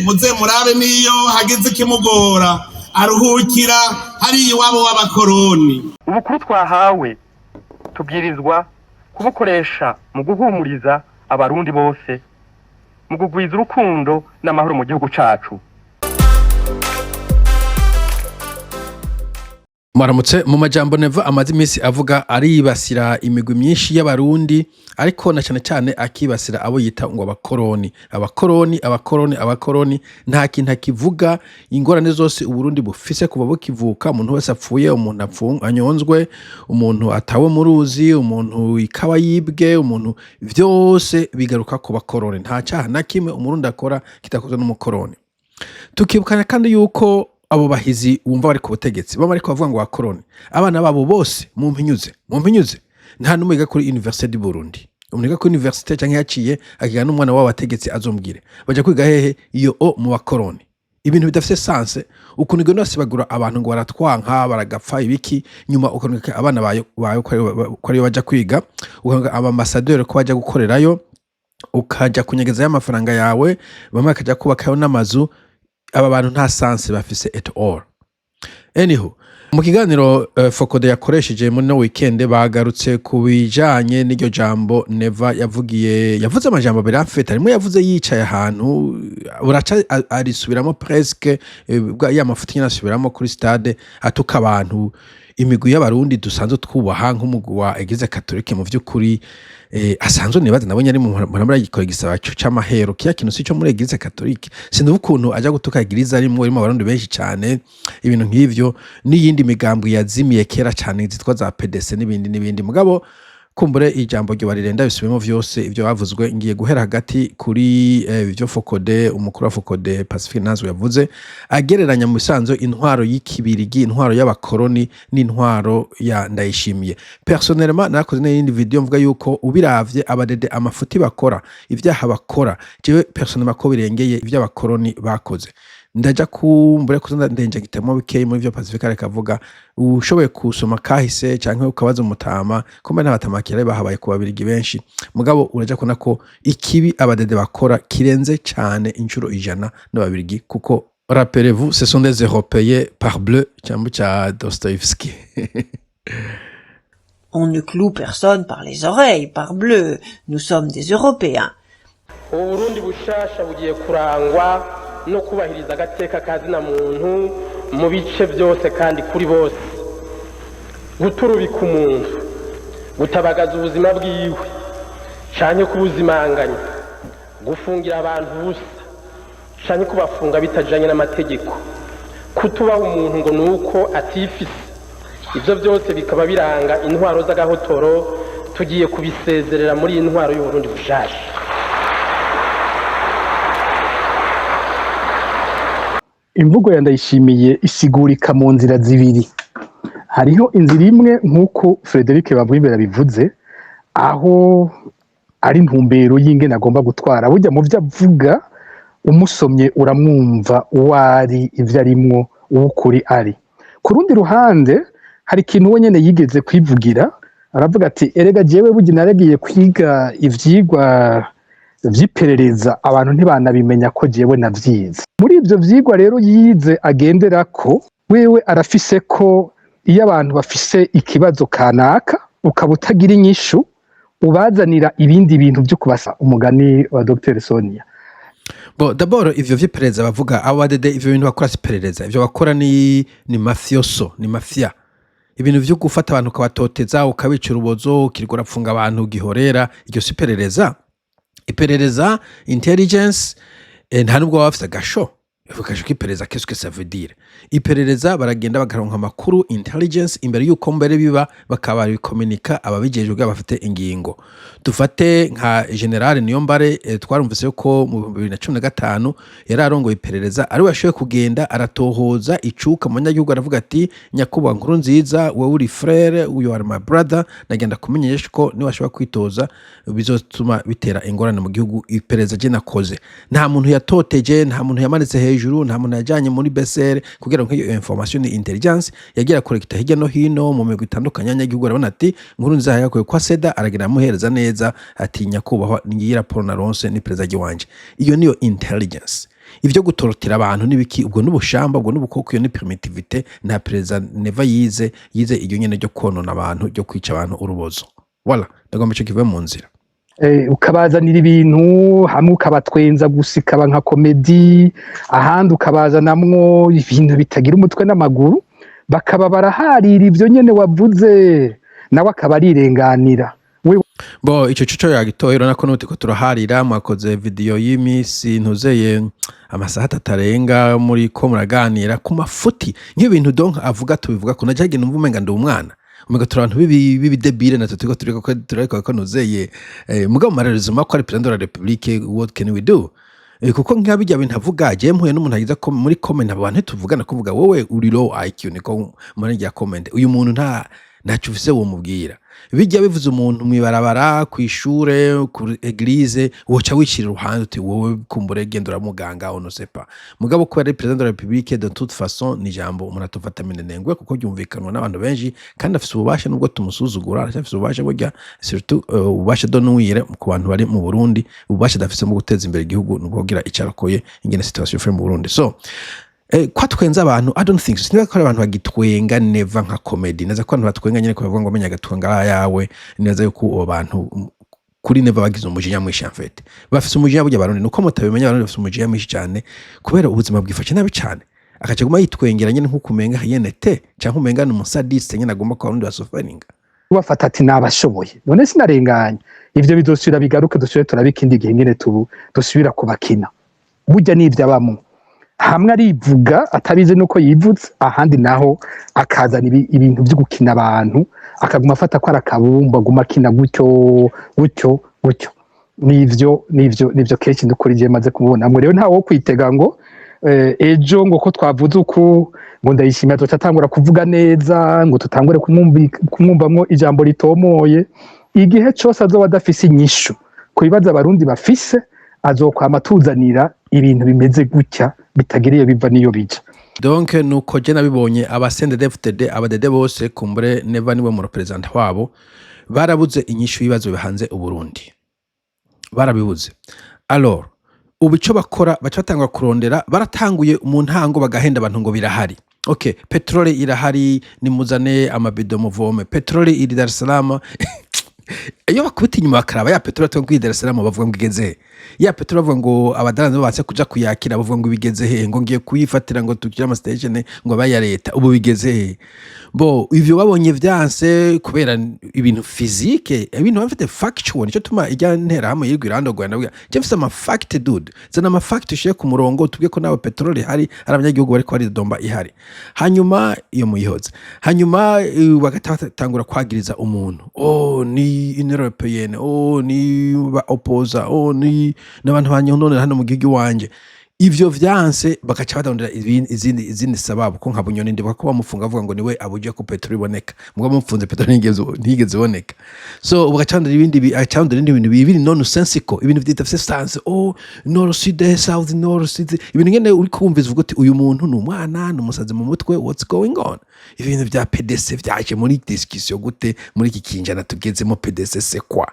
Muze murabe, niyo hagize ikimugora aruhukira hariya iwabo w'abakoroni. Ubukuru twahawe tubwirizwa kubukoresha mu guhumuriza Abarundi bose, mu kugwiza urukundo n'amahoro mu gihugu cacu. Mwaramutse. Mu majambo Neva amaze iminsi avuga, aribasira imigwi myinshi y'Abarundi, ariko na cane cane akibasira abo yita ngo abakoroni, abakoroni, abakoroni, abakoroni. Nta kintu akivuga. Ingorane zose Uburundi bufise kuva bukivuka, umuntu wese apfuye, umuntu anyonzwe, umuntu atawe mu ruzi, umuntu ikawa yibwe, umuntu vyose bigaruka ku bakoroni. Nta caha na kimwe Umurundi akora kidakozwe n'umukoroni. Tukibukanya kandi yuko abo bahizi wumva bari ku butegetsi baba bariko bavuga ngo bakoroni, abana babo bose, mumpinyuze, mumpinyuze, nta n'umwe yiga kuri Université du Burundi. Umuntu yiga kuri université canke yaciye akiga n'umwana w'abo bategetsi azombwire baja kwiga hehe iyo o mu bakoroni. Ibintu bidafise sens, ukuntu igenda basibagura abantu ngo baratwanka, baragapfa ibiki, nyuma ukuntu abana bayo bayo ko ariyo baja kwiga, ukuntu abambasaderi ko baja gukorerayo, ukaja kunyegezayo amafaranga yawe, bamwe bakaja kubakayo n'amazu. Aba bantu nta sens bafise at all. Anyhow, mu kiganiro Fokode yakoresheje muri no weekend, bagarutse ku bijanye n'iryo jambo Neva yavugiye. Yavuze amajambo abiri afite harimo yavuze yicaye ahantu buraca arisubiramo presque ya mafuti nyene asubiramo kuri stade, atuka abantu, imigwi y'Abarundi dusanzwe twubaha nk'umugwi wa Église catholique. Mu vy'ukuri asanzwe nibaza nabonye ari mu gikora igisaba c'amahero kiya kintu si cyo muri Église catholique. Sinumva ukuntu aja gutuka église arimwo, irimo Abarundi benshi cane, ibintu nk'ivyo, n'iyindi migambwe yazimiye kera cane zitwa za PDC n'ibindi n'ibindi. Mugabo kumbure ijambo ryo barirenda bisubiyemo vyose ivyo bavuzwe. Ngiye guhera hagati kuri ivyo Fokode, umukuru wa Fokode Pacifique Ntazwe, yavuze agereranya mu bisanzwe intwaro y'ikibirigi, intwaro y'abakoroni n'intwaro ya Ndayishimiye. Personnellement, narakoze n'iyindi video mvuga yuko ubiravye abadede, amafuti bakora, ivyaha bakora, jewe personnellement ko birengeye ivyo abakoroni bakoze. Ndaja kumbure kuza ndenje gitemo bikeyi muri vyo Pacifique ariko avuga. Ushoboye kusoma kahise canke ukabaza umutama, kumbe n'abatamakira bahabaye ku Babirigi benshi, mugabo uraja kubona ko ikibi abadede bakora kirenze cane inshuro 100 n'Ababirigi, kuko rappelez-vous, ce sont des Européens par bleu, cyangwa ca Dostoevsky. On ne cloue personne par les oreilles, parbleu, nous sommes des Européens. Ubu Burundi bushasha bugiye kurangwa no kubahiriza agateka ka zina muntu mu bice byose kandi kuri bose. Guturubika umuntu, gutabagaza ubuzima bwiwe canke kubuzimanganya, gufungira abantu ubusa canke kubafunga bitajanye n'amategeko, kutubaha umuntu ngo ni uko atifise, ivyo byose bikaba biranga intwaro z'agahotoro, tugiye kubisezerera muri iyi ntwaro y'Uburundi bushasha. Imvugo ya Ndayishimiye isigurika mu nzira zibiri. Hariho inzira imwe, nk'uko Frederic Bamwimbere abivuze, aho ari intumbero y'ingene agomba gutwara. Burya mu vyo avuga, umusomye uramwumva uwo ari, ivyo arimwo, uw'ukuri ari. Ku rundi ruhande, hari ikintu we nyene yigeze kwivugira, aravuga ati: "Erega jewe burya naragiye kwiga ivyigwa vy'iperereza, abantu ntibanabimenya ko jewe navyize." Muri ivyo vyigwa rero yize agenderako, wewe arafise ko iyo abantu bafise ikibazo kanaka ukaba utagira inyishu, ubazanira ibindi bintu vyo kubasa, umugani wa Dr Sonia. Bon, d'abord ivyo vy'iperereza bavuga, abo badede ivyo bintu bakora si iperereza. Ivyo bakora ni mafioso, ni mafia. Ibintu vyo gufata abantu ukabatoteza, ukabica urubozo, ukirirwa urapfunga abantu gihorera, iryo si iperereza. Iperereza, intelligence, nta nubwo baba bafise agasho. Agasho k'iperereza, qu'est-ce que ça veut dire? Iperereza, baragenda bakaronka amakuru, intelligence, imbere yuko mbere biba, bakaba bikominika ababijejwe kugira bafate ingingo. Dufate nka General Niyombare, twarumvise ko mu 2015 yari arongoye iperereza, ari we yashoboye kugenda aratohoza icuka mu banyagihugu, aravuga ati: "Nyakubahwa Nkurunziza, wewe uri frère, you are my brother, nagenda kumenyesha ko niwashobora kwitoza bizotuma bitera ingorane mu gihugu. Iperereza je nakoze, nta muntu yatoteje, nta muntu yamanitse hejuru, nta muntu yajanye muri BCR kugira ngo iyo information ni intelligence yagira collecta hirya no hino mu migwi itandukanye y'abanyagihugu." Arabona ati Nkurunziza yakuye kwa seda, aragenda amuhereza neza ati: "Nyakubahwa, ngiyi raporo naronse, ni perezida wanje." Iyo niyo intelligence. Ivyo gutorotera abantu n'ibiki, ubwo n'ubushamba, ubwo n'ubukoko, iyo ni primitivité. Nta perezida Neva yize, yize iryo nyene ryo konona abantu, ryo kwica abantu urubozo. Voilà, ndagomba ico kive mu nzira. Ukabazanira ibintu hamwe ukabatwenza gusa, ikaba nka comédie, ahandi ukabazanamwo ibintu bitagira umutwe n'amaguru, bakaba baraharira ivyo nyene wavuze, nawe akaba arirenganira we. Bo ico coco yagitoye, urabona ko nuko turaharira. Mwakoze video y'imisi ntuzeye amasaha 3 arenga muri ko muraganira ku mafuti nk'ibintu. Donc avuga, tubivuga ko najyaga numva umenga ndi umwana, umenga turi abantu b'ibidébile, natwe turiko turiko ko turiko ko ntuzeye. Mugabo malheureusement ko ari président de la République, what can we do? Kuko nka bijya bintu avuga, je mpuye n'umuntu agize ko muri comment, abo bantu tuvugana kuvuga wowe uri low IQ, niko muri rya comment, uyu muntu ntacyo ufise womubwira. Bijya bivuze umuntu mw'ibarabara, kw'ishure, ku église, woca wicira uruhande uti wowe kumbure genda uramuganga, on ne sait pas. Mugabo ko ari président de la République, de toute façon ni ijambo umuntu atofata minenengwe, kuko ryumvikanwa n'abantu benshi kandi afise ububasha. Nubwo tumusuzugura, aracyafise ububasha burya, surtout ububasha de nuire ku bantu bari mu Burundi. Ububasha adafise mu guteza imbere igihugu ni ukugira icyo arokoye ingene situation iri mu Burundi. So kwa twenza abantu, I don't think so. Siniba ko ari abantu bagitwenga Neva nka comedy neza, ko abantu batwenga nyene ko bavuga ngo menya agatwenga ayawe neza, yuko abo bantu kuri Neva bagize umujinya mwinshi. En fait bafise umujinya burya Abarundi, nuko mutabimenya. Abarundi bafise umujinya mwinshi cyane kubera ubuzima bwifashe nabi cyane, akaca guma yitwengera nyene nkuko umenga yenete canke umenga ni umusadiste nyene, agomba ko Abarundi basufferinga. Bafata ati nabashoboye, none sinarenganye. Ivyo bizosubira bigaruke, dusubire turabe ikindi gihe ingene tubu dusubira kubakina. Burya n'ivyo abamwo, hamwe arivuga atabizi nuko yivutse, ahandi naho akazana ibintu vyo gukina abantu, akaguma afata ko ari akabumbu, aguma akina gutyo gutyo gutyo. Nivyo kenshi ndukuri je maze kumubonamwo. Rero ntawo kwitega ngo ejo ngo ko twavuze uku, ngo Ndayishimiye azoca atangura kuvuga neza, ngo tutangure kumwumvamwo ijambo ritomoye. Igihe cose azoba adafise inyishu ku bibazo Abarundi bafise, azokwama atuzanira ibintu bimeze gutya, bitagira iyo biva n'iyo bija. Donc nuko je nabibonye, aba CNDD-FDD, abadede bose, kumbure Neva niwe mu représentant wabo, barabuze inyishu y'ibibazo bihanze Uburundi, barabibuze. Alors ubu ico bakora, baca batangura kurondera. Baratanguye mu ntango bagahenda abantu ngo birahari, okay, petrole irahari, nimuzane amabido muvome, petrole iri Dar es Salaam. Iyo bakubita inyuma bakaraba ya petrole tuba Dar es Salaam, bavuga ngo igeze he? Ya petrole bavuga ngo abadandaza batse kuja kuyakira, bavuga ngo bigeze he? Ngo ngiye kuyifatira ngo tugire ama station ngo abaye ya leta, ubu bigeze he? Bo ivyo babonye vyanse kubera ibintu physique, ibintu bafite factual. Nico tuma ijya ntera hamwe yirwa irandogora, ndavuga je mfise ama fact, dude, zana ama fact ushire ku murongo, tubwiye ko nawe petrole ihari, ari abanyagihugu bariko baridomba ihari. Hanyuma iyo muyihoze, hanyuma bagahita batangura kwagiriza umuntu: oh, ni Union Européenne, oh, ni ba opposants, oh, ni n'abantu banyononera hano mu gihugu iwanje. Ivyo vyanse, bagaca badondera izindi sababu, ko nka Bunyoni ndibuka ko bamufunga avuga ngo niwe abuje ko petroli iboneka, mugabo bamufunze petroli ntiyigeze iboneka. So ubu bagaca badondera ibindi agaca badondera ibindi bintu bibiri nonsensical, ibintu bidafise sense: oh, nord, sud, south, nord, sud, ibintu ngene uri kumviza uvuga uti uyu muntu ni umwana, ni umusazi mu mutwe, what's going on? Ibintu vya PDC vyaje muri discussion gute muri iki kinjana tugezemo? PDC, c'est quoi?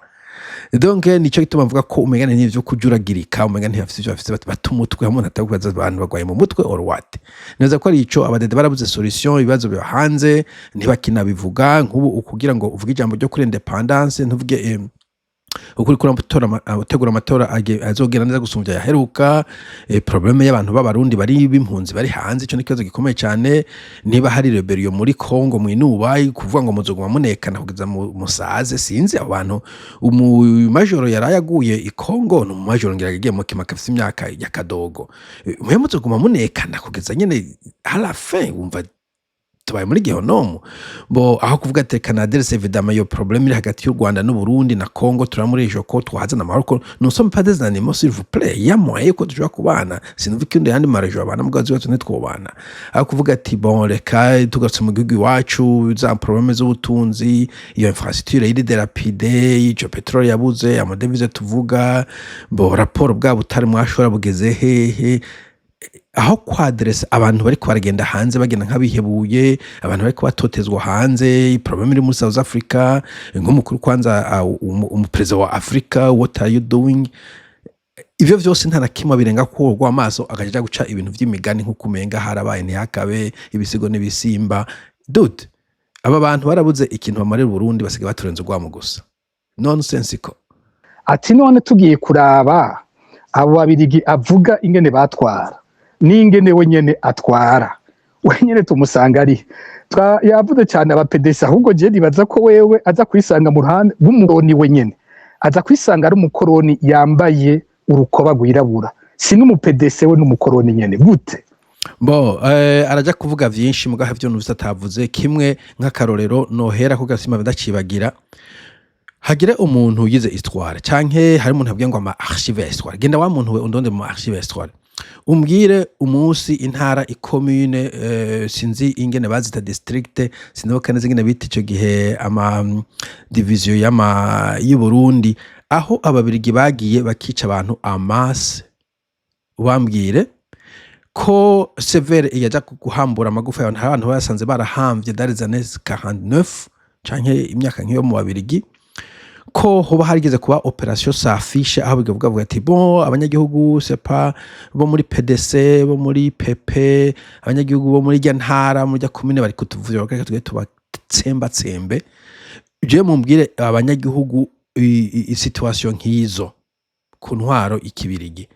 Donc nico gituma mvuga ko umenga n'ivyo kujuragirika, umenga ntibafise ivyo bafise, bata umutwe hamwe, natakubaza abantu bagwaye mu mutwe or what. Neza ko ari ico, abadede barabuze solution, ibibazo biba hanze ntibakinabivuga. Nk'ubu ukugira ngo uvuge ijambo ryo kuri indépendance, ntuvuge ukuri kuri utegura amatora azogenda neza gusumvya yaheruka. Problème y'abantu b'Abarundi bari b'impunzi bari hanze, ico ni ikibazo gikomeye cyane. Niba hari rébellion muri Congo mwinuba kuvuga ngo muzoguma munekana kugeza musaze, sinzi abo bantu. Umumajoro yaraye aguye i Congo ni umumajoro ngira yagiye mu kimaka, afise imyaka ya kadogo. Mwe muzoguma munekana kugeza nyene à la fin, wumva tubaye muri gihonomu. Bo aho kuvuga ati reka n'adresse évidemment iyo problème iri hagati y'u Rwanda n'u Burundi na Congo, turamuri ejo ko twahazana amahoro, ko nous sommes pas des animaux, s'il vous plaît, il y a moyen ko dushobora kubana. Sinumva ikindi yandi marejo abana mugabo zibazo ntitwobana. Aho kuvuga ati bon, reka tugarutse mu gihugu iwacu, za problème z'ubutunzi, iyo infrastructure iri dilapidée, ico pétrole yabuze, amadevize tuvuga, bo rapport bwa butari mwashora bugeze hehe? Aho kwadressa abantu bariko baragenda hanze, bagenda nk'abihebuye, abantu bariko batotezwa hanze, problème iri muri South Africa, nk'umukuru kwanza, umuperezida wa Africa, what are you doing? Ivyo vyose nta na kimwe birenga kurwa amaso, akaja guca ibintu vy'imigani nk'uko umenga harabaye ntihakabe ibisigo n'ibisimba. Dude, aba bantu barabuze ikintu bamarira Uburundi, basigaye baturenza urwamo gusa, nonsensical. Ati none tugiye kuraba abo Babirigi avuga ingene batwara n'ingene we nyene atwara, we nyene tumusanga ari yavuze cyane aba PDC. Ahubwo je nibaza ko wewe aza kwisanga mu ruhande rw'umuroni, we nyene aza kwisanga ari umukoroni yambaye urukoba rwirabura, si n'umu PDC, we n'umukoroni nyene gute? Bo araja kuvuga vyinshi, mugaho ivyo numvise atavuze kimwe, nk'akarorero nohera ko gasima ndacibagira. Hagire umuntu yize histoire canke hari umuntu abwiye ngo ama archive ya histoire, genda wa muntu we undonde mu archive ya histoire, umbwire umunsi intara, ikomune, sinzi ingene bazita, district, sinibuka neza ingene bita ico gihe, ama division y'ama y'u Burundi, aho Ababirigi bagiye bakica abantu en masse. Ubambwire ko CVR yaja guhambura amagufa y'abantu, hari abantu basanze barahamvye dans les années 49 canke imyaka nk'iyo mu Babirigi, ko hoba harigeze kuba opération s'affiche, aho bigavuga vuga ati bon, abanyagihugu sepa bo muri PDC, bo muri PP, abanyagihugu bo muri rya ntara, muri rya komine, bari kutuvura, reka tuge tubatsembatsembe. Je mumbwire abanyagihugu situation nk'izo ku ntwaro ikibirigi.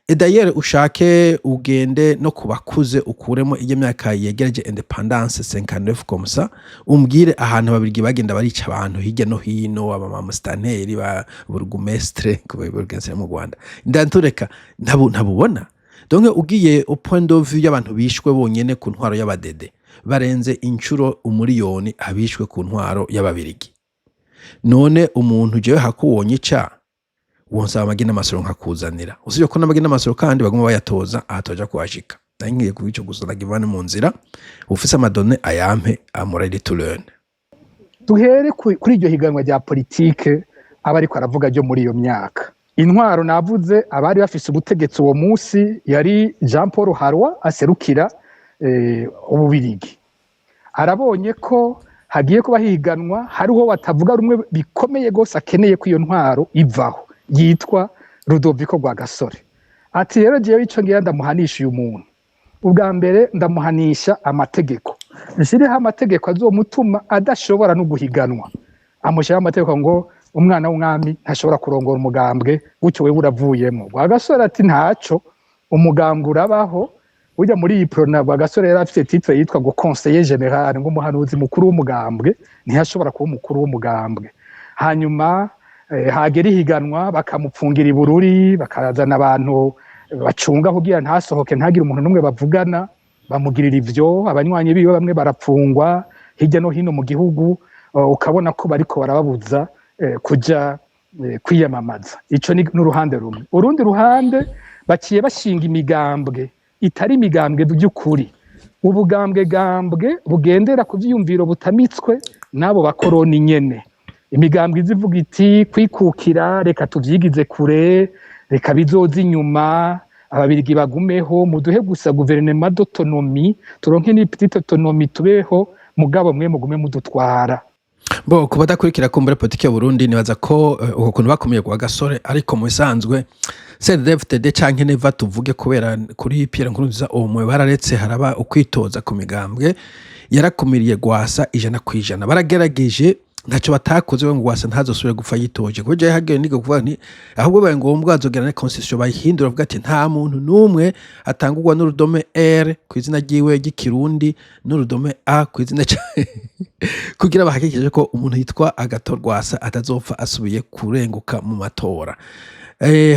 Et d'ailleurs ushake ugende no ku bakuze, ukuremo iyo myaka yegereje indépendance, 59 comme ça, umbwire ahantu Ababirigi bagenda barica abantu hirya no hino, abamamustanteri ba burugumestre ku mu Rwanda, ndantureka ntabubona. Donc ugiye au point de vue y'abantu bishwe bonyene ku ntwaro y'abadede, barenze inshuro umuriyoni abishwe ku ntwaro y'Ababirigi. None umuntu jewe hakuwonyica, wonsaba amagi n'amasoro nkakuzanira, usibye ko n'amagi n'amasoro kandi baguma bayatoza aha toja kuhashika. Nari ngiye kuba ico gusa, ndagivane mu nzira. Ufise ama données ayampe, I'm ready to learn. Duhere kuri iryo higanwa rya politike aba ariko aravuga ryo muri iyo myaka. Intwaro navuze, abari bafise ubutegetsi uwo munsi yari Jean Paul Harroy aserukira Ububirigi. Arabonye ko hagiye kuba higanwa, hariho batavuga rumwe bikomeye gose, akeneye ko iyo ntwaro ivaho, yitwa Rudoviko Rwagasore. Ati rero jewe ico ngira ndamuhanisha uyu muntu, ubwa mbere ndamuhanisha amategeko, nshireho amategeko azomutuma adashobora no guhiganwa. Amushyiraho amategeko ngo umwana w'umwami ntashobora kurongora umugambwe, gutyo wewe uravuyemo. Rwagasore ati ntaco, umugambwe urabaho. Burya muri iyi Uprona, Rwagasore yari afite titre yitwa ngo conseiller général, ngo umuhanuzi mukuru w'umugambwe, ntiyashobora kuba umukuru w'umugambwe. Hanyuma hagera ihiganwa bakamupfungira ibururi, bakazana abantu bacunga kugira ntasohoke, ntagire umuntu n'umwe bavugana. Bamugirira ivyo, abanywanyi biwe bamwe barapfungwa hirya no hino mu gihugu, ukabona ko bariko barababuza kuja kwiyamamaza. Ico ni n'uruhande rumwe. Urundi ruhande, baciye bashinga imigambwe itari imigambwe by'ukuri, ubugambwe gambwe bugendera ku vyiyumviro butamitswe n'abo bakoroni nyene, imigambwe izivuga iti kwikukira reka tuvyigize kure, reka bizoza inyuma, Ababirigi bagumeho, muduhe gusa gouvernement d'autonomie, turonke ni petite autonomie tubeho, mugabo mwe mugume mudutwara. Bo ku badakurikira kumbura politiki ya Burundi, nibaza ko uko kuntu bakomeye kwa Gasore, ariko mu bisanzwe CNDD-FDD canke Neva tuvuge, kubera kuri Pierre Nkurunziza uwo mwe bararetse haraba ukwitoza ku migambwe, yarakumiriye Gwasa 100%. Baragerageje, ntaco batakoze ngo Gwasa ntazosubire gupfa yitoje, kuko jewe hagiye niga kuvuga nti ahubwo bibaye ngombwa bazogera na constitution bayihindura, bavuga ati nta muntu n'umwe atangurwa n'urudome R ku izina ryiwe ry'Ikirundi n'urudome A ku izina, kugira bahakikije ko umuntu yitwa Agathon Rwasa atazopfa asubiye kurenguka mu matora.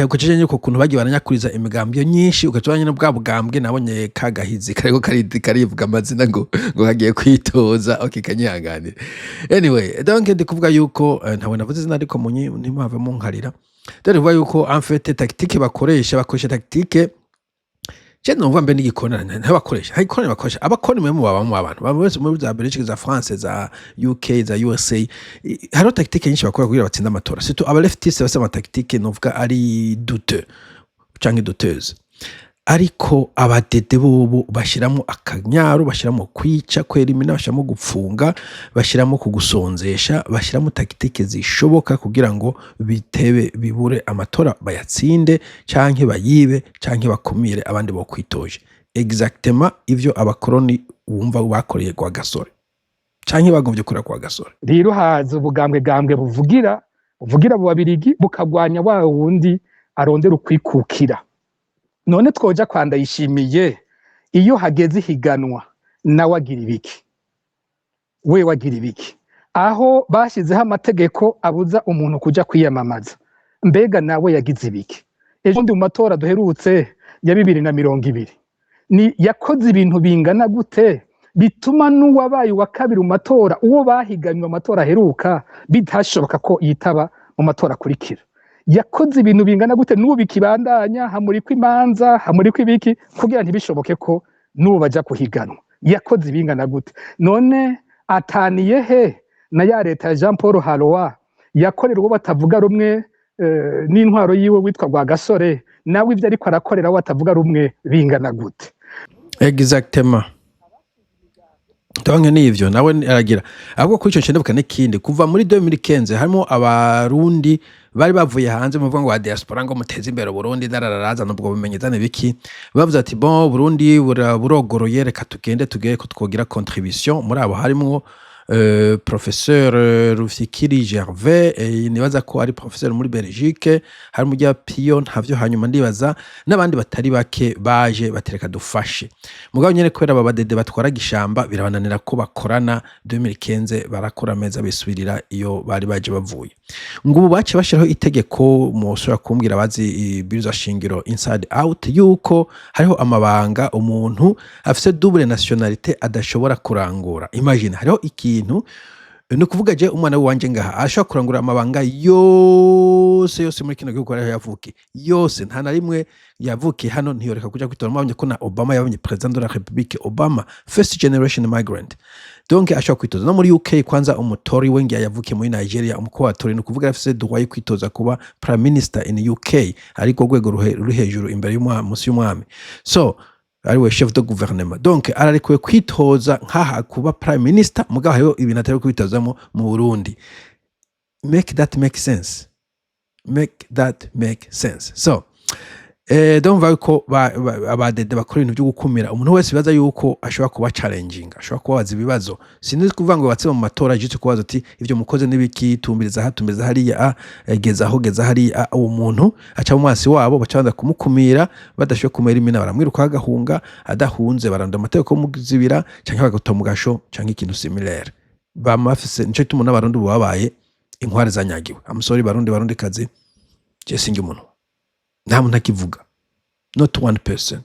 Ugaca nyene uko kuntu bagiye baranyakuriza imigambwe nyinshi, ugaca nyene bwa bugambwe nabonye kagahizi kariko karivuga amazina ngo kagiye kwitoza. Okay, kanyihanganire. Anyway, donc ndi kuvuga yuko ntabwo navuze izina, ariko munyi ntimuhave munkarira. Dore kuvuga yuko en fait tactique bakoresha tactique, je numva mbe n'igikona ntabakoresha, nta gikona bakoresha. Abakoni mwe mubabamwo abantu bamwe wese muri za Belgique, za France, za UK, za USA, hariho tactique nyinshi bakora kugira batsinde amatora, surtout aba leftiste bafise ama tactique novuga ari douteux canke douteuse. Ariko abadede bobo bashiramwo akanyaru, bashiramwo kwica, kwerimina, bashiramwo gupfunga, bashiramwo kugusonzesha, bashiramwo tactique zishoboka kugira ngo bitebe bibure amatora, bayatsinde canke bayibe canke bakumire abandi bokwitoje. Exactement ivyo abakoroni wumva bakoreye kwa Gasore canke bagomvye kurera kwa Gasore. Rero haza ubugambwe gambwe buvugira mu Babirigi, bukagwanya wa wundi arondera ukwikukira. None twoja kwa Ndayishimiye, iyo hageze ihiganwa nawe agira ibiki? We wagira ibiki aho bashyizeho amategeko abuza umuntu kuja kwiyamamaza? Mbega nawe yagize ibiki ejo bundi mu matora duherutse ya 2020? Ni yakoze ibintu bingana gute bituma n'uwabaye uwa kabiri mu matora, uwo bahiganywe amatora aheruka, bitashoboka ko yitaba mu matora akurikira? Yakoze ibintu bingana gute n'ubu bikibandanya, hamurikwa imanza, hamurikwa ibiki, kugira ntibishoboke ko n'ubu baja kuhiganwa? Yakoze ibingana gute? None ataniye he na ya leta ya Jean Paul Harroy yakorera uwo batavuga rumwe n'intwaro yiwe witwa Rwagasore? Nawe ibyo ariko arakorera uwo batavuga rumwe bingana gute? Exactement. Donc nivyo nawe aragira. Ahubwo kuri ico cendebuka n'ikindi, kuva muri 2015 harimo Abarundi bari bavuye hanze, muvuga ngo wa diaspora, ngo muteze imbere Burundi, darararaza nubwo bumenyi zane biki, bavuze ati: "Bon, Burundi burogoroye, reka tugende tugere ko twogira contribution." Muri abo harimwo professeur Rufyikiri Gervais, nibaza ko ari professeur muri Belgique, harimo ujya Pio ntavyo, hanyuma ndibaza n'abandi batari bake baje batereka dufashe. Mugabo nyene kubera aba badede batwaraga ishamba, birabananira ko bakorana. 2015 barakora meza, bisubirira iyo bari baje bavuye. Ngo ubu bace bashiraho itegeko, mushobora kumbwira abazi ibwirizwa shingiro inside out, yuko hariho amabanga umuntu afise double nationalité adashobora kurangura. Imagine, hariho ikintu, ni ukuvuga je umwana wanje ngaha ashobora kurangura amabanga yose yose muri kino gihugu ariho yavukiye yose, nta na rimwe yavukiye hano ntiyoreka kuja kwitora. Mwabonye ko na Obama yabonye président de la République, Obama, first generation migrant. Donc ashobora kwitoza no muri UK. Kwanza umutori we ngiye yavukiye muri Nigeria, umukuru wa Tory, ni ukuvuga afise droit yo kwitoza kuba prime minister in UK, ariko rwego ruri hejuru imbere y'umwami, munsi y'umwami, so ariwe chef de gouvernement. Donc ararekuwe kwitoza nkaha kuba prime minister, mugabo hariho ibintu atari kwitozamo mu Burundi. Make that make sense, make that make sense. So ndumva yuko abadede bakora ibintu byo gukumira umuntu wese bibaza yuko ashobora kuba challenging, ashobora kubabaza ibibazo. Sinzi kuvuga ngo batse mu matora, juste kubaza ati: "Ivyo mukoze n'ibiki? Tumbiriza aha, tumbiriza hariya, geza aho, geza hariya." Uwo muntu aca mu mwasi wabo, baca banza kumukumira. Badashoboye kumera imina, baramwiruka agahunga. Adahunze, baranda amategeko muzibira canke bagata mu gasho canke ikintu similaire. Bama bafise, nico gituma n'Abarundi ubu babaye inkware zanyagiwe. Amusori Barundi, Barundi kazi, je sinjye umuntu, nta muntu akivuga, not one person.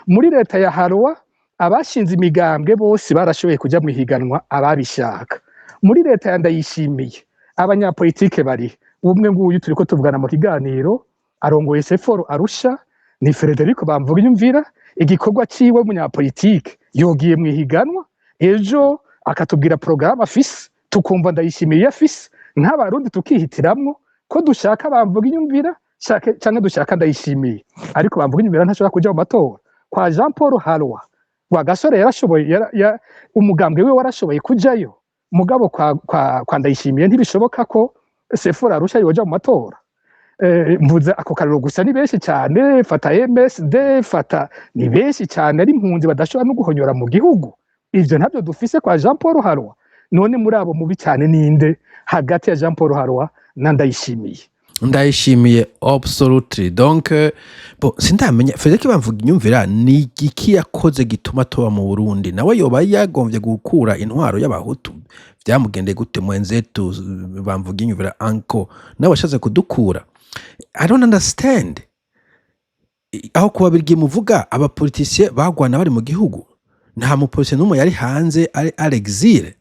Muri leta ya Harroy abashinze imigambwe bose barashoboye kuja mu ihiganwa ababishaka. Muri leta ya Ndayishimiye abanyapolitike bari umwe nguyu turiko tuvugana mu kiganiro, arongoye Seforo Arusha, ni Frederico Bamvuginyumvira. Igikorwa ciwe umunyapolitike yogiye mu ihiganwa ejo akatubwira porogaramu afise, tukumva Ndayishimiye iyo afise, nk'Abarundi tukihitiramwo ko dushaka Bamvuginyumvira canke dushaka Ndayishimiye. Ariko Bamvuginyumvira ntashobora kuja mu matora. Kwa Jean Paul Harroy, Rwagasore yarashoboye, umugambwe we warashoboye kujayo, mugabo kwa Ndayishimiye ntibishoboka ko Sefora Arusha yoja mu matora. Mvuze ako karero gusa, ni benshi cyane. Fata MSD, fata, ni benshi cyane ari impunzi badashobora no guhonyora mu gihugu. Ivyo ntabyo dufise kwa Jean Paul Harroy. None muri abo mubi cyane ninde hagati ya Jean Paul Harroy na Ndayishimiye? Ndayishimiye, absolutely. Donc bon, sindamenya Frederic Bamvuginyumvira ni igiki yakoze gituma toba mu Burundi. Nawe yoba yagombye gukura intwaro y'Abahutu? Vyamugendeye gute mwenzetu Bamvuginyumvira anko nawe washatse kudukura? I don't understand. Aho kuba birigi muvuga abapoliticiens bagwana bari mu gihugu, nta mupoliticien n'umwe yari hanze ari à l'exil.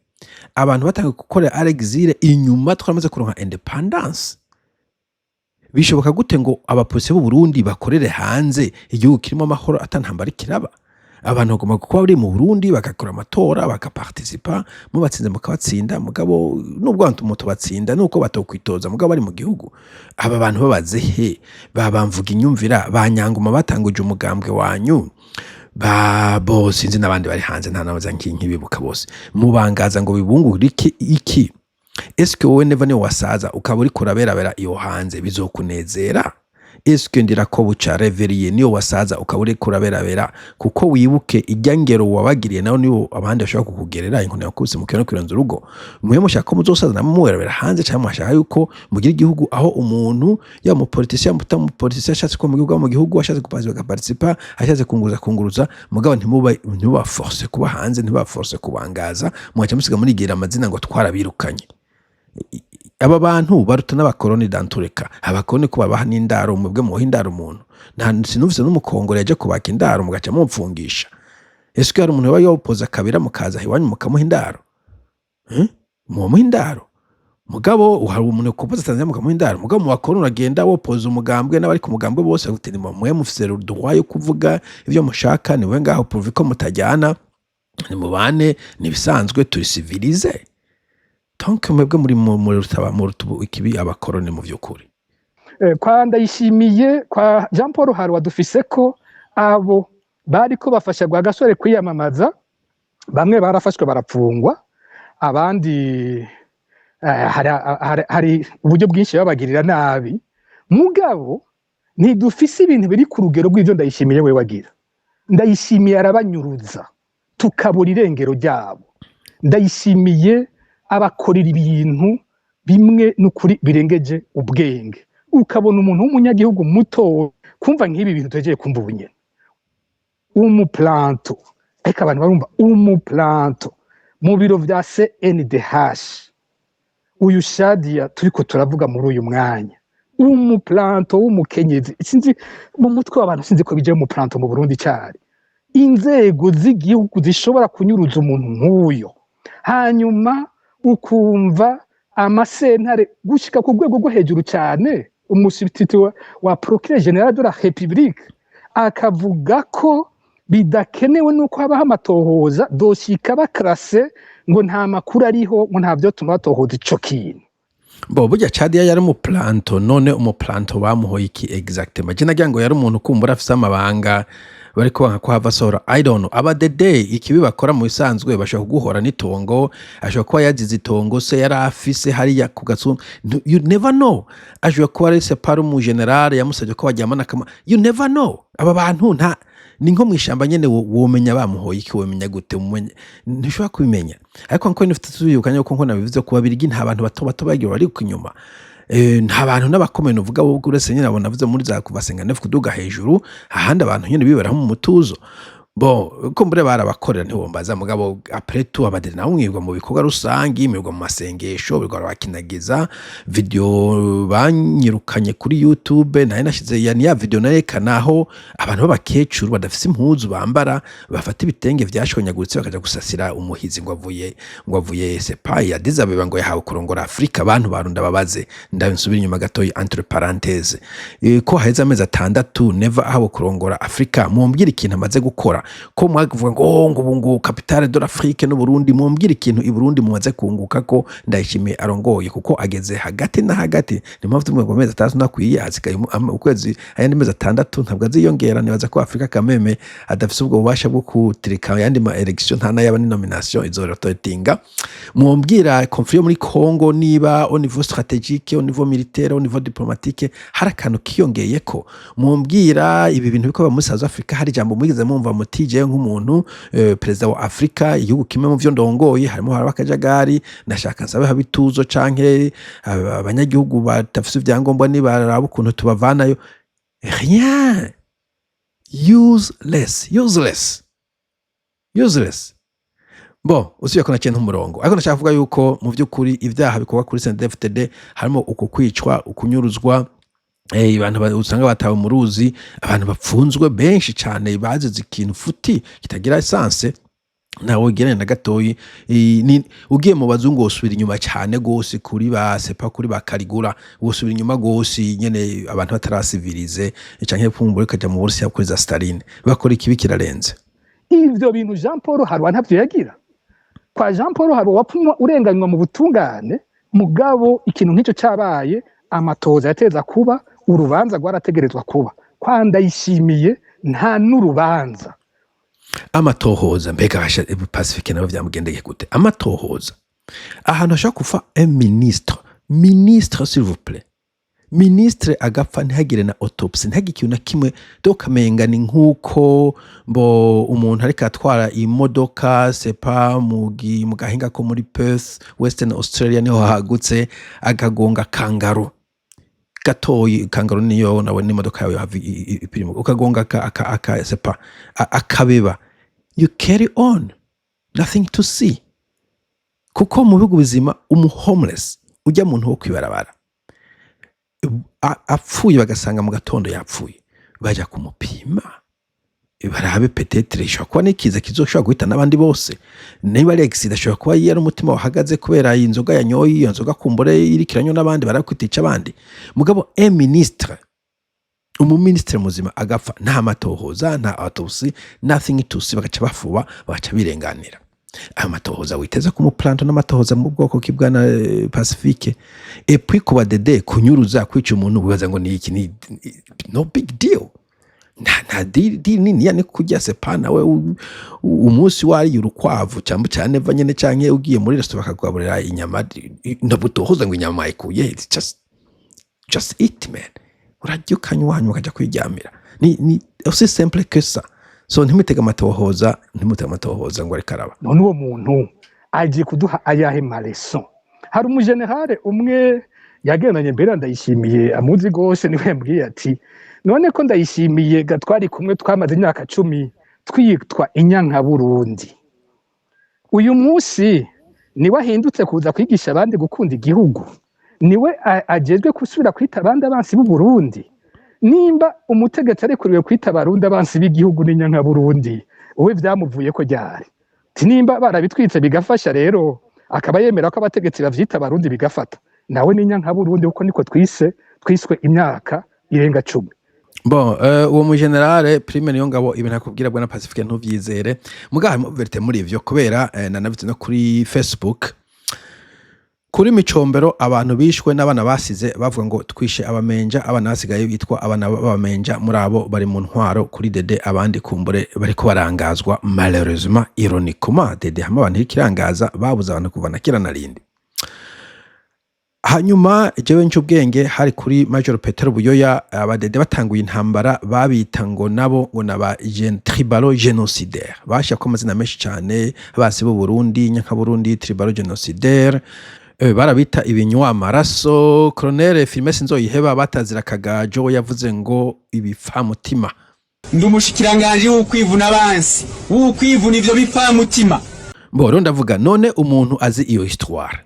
Abantu batangiye gukorera à l'exil inyuma twaramaze kuronka indépendance. Bishoboka gute ngo abapolisi b'u Burundi bakorere hanze, igihugu kirimo amahoro, atantambara ikiraba? Abantu bagomba kuba bari mu Burundi, bagakora amatora, bakaparticipa, mubatsinze mukabatsinda. Mugabo nubwo abantu mutobatsinda, nuko batokwitoza, mugabo bari mu gihugu. Aba bantu babaze he? Babamvuga inyumvira banyanguma batanguje umugambwe wanyu, ba bo sinzi n'abandi bari hanze, nta nabaza nkibibuka bose. Mubangaza ngo bibungure iki iki? Eske wowe Neva niwe wasaza ukaba uriko uraberabera iyo hanze, bizokunezera? Eske Ndirakobuca Reveriye niyo wasaza ukaba uriko uraberabera? Kuko wibuke ijya ngero wabagiriye, nawe nibo abandi bashobora kukugerera inkoni yakubise mu kiyono kirenze urugo. Mwe mushaka ko muzosaza namwe muberabera hanze, cyangwa mwashaka yuko mugira igihugu aho umuntu, yaba umupoliticien, yaba utamupoliticien, ashatse kuba mu gihugu aba mu gihugu, ashatse kuparticipa agaparticipa, ashatse kunguruza kunguruza, mugabo ntimuba force kuba hanze, ntimuba force kubangaza, mugaca musiga murigira amazina ngo twarabirukanye. Aba bantu baruta n'abakoroni dantureka. Abakoroni ko babaha n'indaro, mwebwe muha indaro umuntu? Nta sinumvise n'umukongore yaje kubaka indaro mugaca mumfungisha. Ese hari umuntu yaba yopoza kabira mukaza iwanyu mukamuha indaro? Mubamuha indaro, mugabo hari umuntu kupoza Tanzania mukamuha indaro. Mugabo mu bakoroni uragenda wopoza umugambwe n'abari ku mugambwe bose baguti mwe mufise droit yo kuvuga ivyo mushaka, niwe ngaho pourvu ko mutajyana, nimubane, nibisanzwe, turi civilisés. Donc mwebwe muri mu rutaba mu rutubu ikibi abakoroni mu vy'ukuri. Kwa Ndayishimiye, kwa Jean Paul Haruwa, dufise ko abo bariko bafasha Rwagasore kwiyamamaza, bamwe barafashwe barapfungwa, abandi hari uburyo bwinshi babagirira nabi. Mugabo ntidufise ibintu biri ku rugero rw'ivyo Ndayishimiye we wagira. Ndayishimiye arabanyuruza tukabura irengero ryabo. Ndayishimiye abakorera ibintu bimwe n'ukuri birengeje ubwenge, ukabona umuntu w'umunyagihugu muto kumva nk'ibi bintu tuhejeje kumva ubu nyene, umuplanto. Ariko abantu barumva umuplanto mu biro vya CNDH, uyu Shadia turiko turavuga muri uyu mwanya, umuplanto w'umukenyezi. Sinzi mu mutwe w'abantu, sinzi ko bije umuplanto mu Burundi cari inzego z'igihugu zishobora kunyuruza umuntu nk'uyo, hanyuma ukumva amasentare gushika ku rwego rwo hejuru cyane, umusubstitut wa procureur général de la République akavuga ko bidakenewe nuko habaho amatohoza, dosiye ikaba classée, ngo nta makuru ariho, ngo nta vyotuma batohoza ico kintu. Bo burya Chadia yari umuplanto. None umuplanto bamuhoye iki exactement? Je nagira ngo yari umuntu kumbura afise amabanga bariko banka ko hava asohora. I don't know. Aba dede ikibi bakora mu bisanzwe, bashobora kuguhora n'itongo, ashobora kuba yazize itongo se yari afise hariya ku gatsumba. You never know. Ashobora kuba ari se par umu général yamusabye ko baryamana kama. You never know. Aba bantu nta ni nko mw'ishamba nyene, womenya bamuhoye iki? Womenya gute? Ntushobora kubimenya. Ariko nko nifite tubibukanye yuko nko nabivuze ku Babirigi, nta bantu bato bato bagiye bari inyuma. Nta bantu n'abakomeye uvuga bo, uretse nyine abo navuze muri za kuva 59 kuduga hejuru. Ahandi abantu nyine biberaho mu mutuzo. Bon, kumbure barabakorera, ntiwombaza. Mugabo après tout, abadede nabo mwirwa mu bikorwa rusangi, mwirwa mu masengesho, mwirwa bakinagiza video banyirukanye kuri YouTube. Nari nashize ya video narekana aho abantu b'abakecuru badafise impuzu bambara, bafata ibitenge vyashonyaguritse bakaja gusasira umuhizi ngo avuye sepa ya Addis Abeba, ngo yahawe kurongora Afrika. Abantu barunda babaze, ndabisubira inyuma gatoyi, entre parenthèse, ko haheze amezi 6 Neva ahawe kurongora Afrika, mumbwire ikintu amaze gukora. Ko mwavuga ngo oh, ngo ubu ngo capitale de l'Afrique n'u Burundi, mumbwire ikintu i Burundi mumaze kunguka ko Ndayishimiye arongoye, kuko ageze hagati na hagati. Ni mpamvu tumwe ngo amezi 6 ntakwiye, hasigaye ukwezi, ayandi mezi 6 ntabwo aziyongera. Nibaza ko Afrika kameme adafise ubwo bubasha bwo kutirika ayandi ma élection, nta n'ayaba ni nomination izorototinga. Mumbwira conflit yo muri Congo, niba au niveau stratégique, au niveau militaire, au niveau diplomatique hari akantu kiyongeyeko. Mumbwira ibi bintu biko muri South Africa, hari ijambo mwigeze mumva muti jewe nk'umuntu perezida wa Afrika, igihugu kimwe mu vyo ndongoye harimo haraba akajagari, nashaka nsabe habe ituzo, canke abanyagihugu badafise ivyangombwa nibaraba ukuntu tubavanayo? Rien. Useless, useless, useless. Bon, usibye ko naciye nk'umurongo, ariko ndashaka kuvuga yuko mu by'ukuri ibyaha bikorwa kuri CNDD-FDD harimo uku kwicwa, ukunyuruzwa, abantu usanga batawe mu ruzi, abantu bapfunzwe benshi cyane bazize ikintu futi kitagira essence, ntawe ugereranya na gatoyi. Ugiye mu bazungu wosubira inyuma cyane gose kuri ba sepa, kuri ba Caligula, wosubira inyuma gose nyene abantu batarasivirize, canke kumbura ukaja mu Burusiya kuri za Staline. Bakora ikibi kirarenze. Ico Ivyo bintu Jean Paul Harroy ntavyo yagira. Kwa Jean Paul Harroy wapfumwa urenganywa mu butungane, mugabo ikintu nk'icyo cabaye, amatoza yateza kuba, urubanza rwarategerezwa kuba. Kwa Ndayishimiye nta n'urubanza. Amatohoza, mbega basha Pacifique nabo vyamugendeye gute? Amatohoza, ahantu hashobora kufa un ministre, ministre, s'il vous plaît, ministre agapfa, ntihagire na autopsie, ntihagire ikintu na kimwe. Donc kamenga ni nk'uko mbo umuntu ariko atwara imodoka sepa mu gahinga ko muri Perth, Western Australia, niho hagutse, akagonga kangaroo gatoyi. Kangaroo niyo nawe n'imodoka yawe hava ipirimo, ukagonga aka sepa akabeba, you carry on, nothing to see. Kuko mu bihugu bizima, umu homeless, ujya muntu wo kwibarabara, apfuye, bagasanga mu gatondo yapfuye, bajya kumupima barabe, peut-être ishobora kuba n'ikiza kizoshobora guhita n'abandi bose. Niba ari accident, ashobora kuba yari umutima wahagaze kubera inzoga yanyoye, iyo nzoga kumbure iriko iranywa n'abandi, barakwitica abandi. Mugabo un ministre, umuministre muzima agapfa, nta matohoza, nta autopsy, nothing to see, bagaca bafuba, bagaca birenganira. Ayo matohoza witeze ku muplanto n'amatohoza mu bwoko k'ibwana Pacifique? Et puis kuba dede kunyuruza, kwica umuntu, wibaza ngo ni iki? Ni no big deal, nta deal nini ya ni kurya sepa nawe umunsi wariye urukwavu cyangwa cyane va nyene, canke ugiye muri restaurant bakakugaburira inyama, ntabwo utohoza ngo inyama ikuye. It's just eat, man. Urarya, ukanywa, hanyuma ukajya kwiryamira. Ni aussi simple que ça. So ntimutege amatohoza, ntimutege amatohoza ngo ariko araba. None uwo muntu agiye kuduha ayahe ma leçons? Hari umujenerale umwe yagendanye mbere Ndayishimiye, amuzi gose, niwe yambwiye ati: "None ko Ndayishimiye gatwari kumwe, twamaze imyaka 10 twitwa inyankaburundi, uyu munsi niwe ahindutse kuza kwigisha abandi gukunda igihugu, niwe ajejwe gusubira kwita abandi abansi b'u Burundi? Nimba umutegetsi arekuriwe kwita Abarundi abansi b'igihugu n'inyankaburundi, wowe vyamuvuye ko ryari?" Ti nimba barabitwitse bigafasha rero, akaba yemera ko abategetsi bavyita Abarundi bigafata, nawe n'inyankaburundi, kuko niko twiswe imyaka irenga 10. Bon, uwo mu général Prime niyo ngabo, ibintu akubwira bwana Pacifique ntuvyizere. Muga harimo vérité muri ivyo, kubera nanabitse no kuri Facebook, kuri Micombero abantu bishwe n'abana basize bavuga ngo twishe Abamenja, abana basigaye bitwa abana b'Abamenja. Muri abo bari mu ntwaro kuri Dede, abandi kumbure bariko barangazwa. Malheureusement, ironiquement, Dede hamwe abantu iriko irangaza, babuze abantu kuva na kera na rindi. Hanyuma jewe nca ubwenge, hari kuri Major Petero Buyoya, Abadede batanguye intambara babita ngo nabo ngo naba tribalo génocidaire, bashirako amazina menshi cane: basi b'u Burundi, Nyankaburundi, tribalo génocidaire, barabita ibinywa amaraso. Colonel Firmin Sinzoyiheba batazira Kagajo yavuze ngo ibipfamutima. Ndi umushikiranganji w'ukwivuna abansi, w'ukwivuna ivyo bipfamutima. Bo rero ndavuga, none umuntu azi iyo histoire,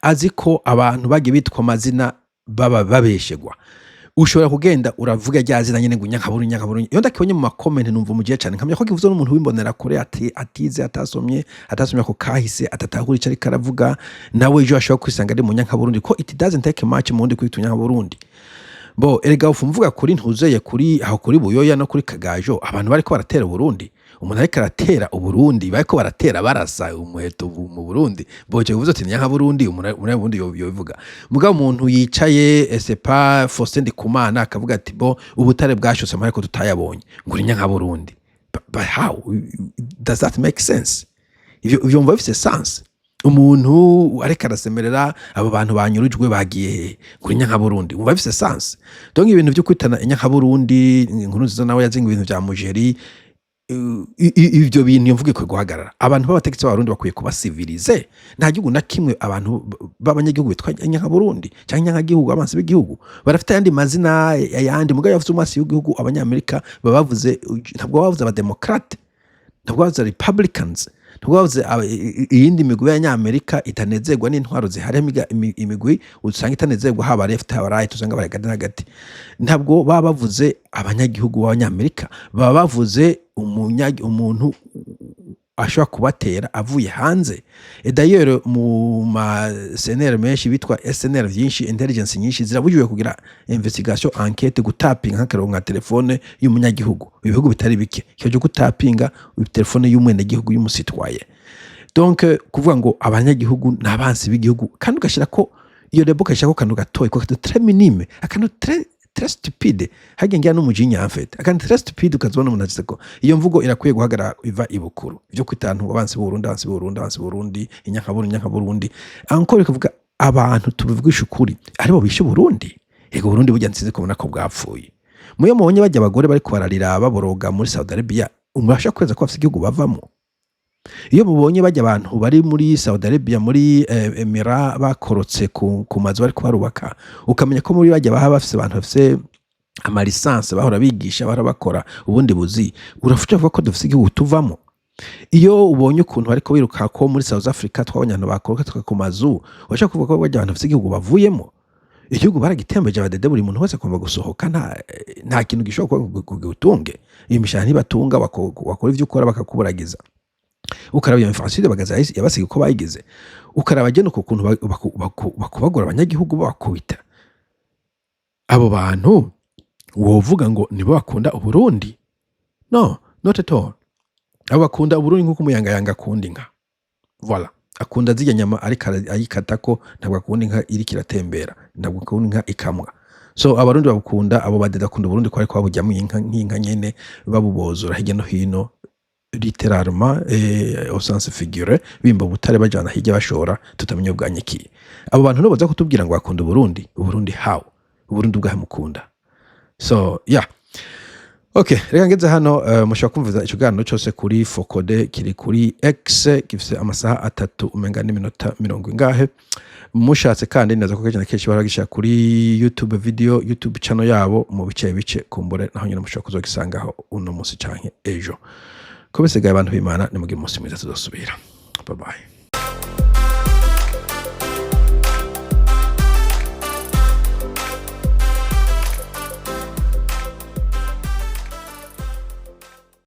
azi ko abantu bagiye bitwa amazina baba babeshegwa, ushobora kugenda uravuga rya zina nyene ngo Nyankaburu, Nyankaburu. Iyo ndakibonye mu ma comments numva umugiye cane, nkamenya ko kivuzwe n'umuntu w'imbonera kure, ati atize, atasomye ako kahise, atatahura ico ariko aravuga. Nawe ejo ashobora kwisanga ari mu Nyankaburundi, ko it doesn't take much mu wundi kwita Nyankaburundi. Bo erega ufu mvuga kuri ntuzeye kuri aho kuri Buyoya no kuri Kagajo, abantu bariko baratera Uburundi, umuntu ariko aratera Uburundi, bariko baratera barasa umuheto mu Burundi, boje kuvuze ati Nyankaburundi, umuntu Burundi yobivuga. Mugabo umuntu yicaye sepa Faustin Ndikumana akavuga ati bo ubutare bwashotse ariko tutayabonye, ngo uri Nyankaburundi. But how does that make sense? Ivyo mva bifise sense? Umuntu ariko arasemerera abo bantu banyurujwe bagiye hehe, kuri Nyankaburundi, umva bifise sense? Donc ibintu vyo kwitana Inyankaburundi, inkuru nziza nawe yazinga ibintu vya mujeri, ivyo bintu iyo mvuga ikwiye guhagarara. Abantu b'abategetsi b'Abarundi bakwiye kuba civilisés. Nta gihugu na kimwe abantu b'abanyagihugu bitwa Inyankaburundi canke Inyankagihugu, abansi b'igihugu. Barafite ayandi mazina ayandi. Mugabo yavuze umwasi w'igihugu, Abanyamerika baba bavuze, ntabwo baba bavuze Abademokrate, ntabwo bavuze Republicans, ntabwo bavuze iyindi migwi y'Abanyamerika itanezerwa n'intwaro zihari. Imigwi usanga itanezerwa, haba left haba right, usanga bari hagati na hagati. Ntabwo baba bavuze abanyagihugu b'Abanyamerika, baba bavuze umuntu. ashobora kubatera avuye hanze. Et d'ailleurs, mu ma CNR menshi bitwa SNR vyinshi, intelligence nyinshi zirabujijwe kugira investigation, enquête, gutapinga nk'akarero nka telefone y'umunyagihugu. Ibihugu bitari bike cyo gutapinga telefone y'umwenegihugu, y'umusitwaye. Donc kuvuga ngo abanyagihugu ni abansi b'igihugu, kandi ugashyira ko iyo rebo, ugashyira ko akantu gatoya, ko très minime, akantu très très stupide, hagiye ngira n'umujinya en fait, akantu très stupide, ukazibona umuntu agize ko iyo mvugo irakwiye guhagarara, iva ibukuru. Ibyo kwita abantu abansi b'Uburundi, abansi b'Uburundi, abansi b'Uburundi, inyankaburundi, inyankaburundi, encore ikavuga abantu tubivugisha ukuri aribo bishe Uburundi. Ego, Burundi burya nsize kubona ko bwapfuye. Muyo mubonye bajya abagore bariko bararira baboroga muri Saudi Arabia, umubasha kweza ko bafite igihugu bavamo. Iyo mubonye bajya abantu bari muri Saudi Arabia, muri Emira, bakorotse ku mazu bariko barubaka, ukamenya ko muri bajya baba bafise abantu bafise ama licence, bahora bigisha, bahora bakora ubundi buzi, urafuca kuvuga ko dufise igihugu tuvamo. Iyo ubonye ukuntu bariko biruka ko muri South Africa, twabonye abantu bakoroka ku mazu, urashobora kuvuga ko bajya abantu bafise igihugu bavuyemo. Igihugu baragitembeje abadede, buri muntu wese agomba gusohoka, nta kintu gishobora kuba kugutunge. Iyo mishahara ntibatunga, wakora ivyo ukora bakakuburagiza. Ukaraba iyo infrastructure bagaza yabasiga uko bayigize, ukaraba gena uko kuntu bakubagura abanyagihugu, babakubita. Abo bantu wovuga ngo nibo bakunda Uburundi? No, not at all. Abo bakunda Uburundi nk'uko umuyangayanga akunda inka, voilà, akunda zirya nyama ariko ayikatako. Ntabwo akunda inka iriko iratembera, ntabwo akunda inka ikamwa. So Abarundi babukunda, abo badede bakunda Uburundi ko ariko babujyamo inka, nk'inka nyene, babubozora hirya no hino, littéralement et au sens figuré, bimba ubutare bajana hirya bashora, tutamenya ubwanyikiye. Abo bantu nibo baza kutubwira ngo bakunda Uburundi. Uburundi how? Uburundi bwahe mukunda? So yeah, okay, reka ngeze hano. Mushobora kumviza ikiganiro cyose kuri Fokode, kiri kuri X, gifise amasaha 3 umenga n'iminota mirongo ingahe. Mushatse kandi neza ko kenshi na kenshi baragishyira kuri YouTube video, YouTube channel yabo, mu bice bice kumbure naho nyine mushobora kuzogisangaho uno munsi canke ejo. Ko bisigaye, abantu b'Imana, nimugire umunsi mwiza, tuzosubira. Bye bye.